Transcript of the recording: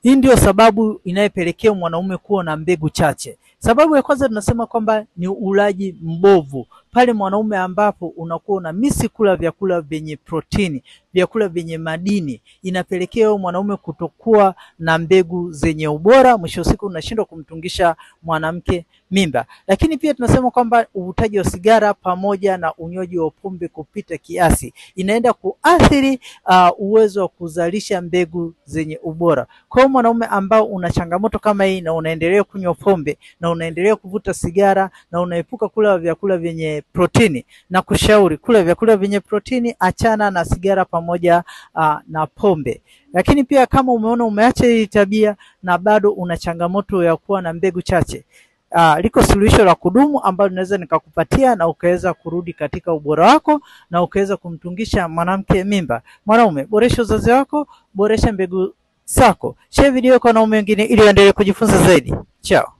Hii ndio sababu inayopelekea mwanaume kuwa na mbegu chache. Sababu ya kwanza tunasema kwamba ni ulaji mbovu. Pale mwanaume ambapo unakuwa unamisi kula vyakula vyenye protini, vyakula vyenye madini, inapelekea mwanaume kutokuwa na mbegu zenye ubora, mwisho siku unashindwa kumtungisha mwanamke mimba. Lakini pia tunasema kwamba uvutaji wa sigara pamoja na unywaji wa pombe kupita kiasi inaenda kuathiri uwezo wa kuzalisha mbegu zenye ubora. Kwa hiyo mwanaume ambao una changamoto kama hii na unaendelea kunywa pombe na unaendelea kuvuta sigara na unaepuka kula vyakula vyenye protini, na kushauri kula vyakula vyenye protini, achana na sigara pamoja na pombe. Lakini pia kama umeona umeacha hii tabia na bado una changamoto ya kuwa na mbegu chache, liko suluhisho la kudumu ambalo naweza nikakupatia na ukaweza kurudi katika ubora wako na ukaweza kumtungisha mwanamke mimba. Mwanaume, boresha uzazi wako, boresha mbegu zako. Share video kwa wanaume wengine ili waendelee kujifunza zaidi. Ciao.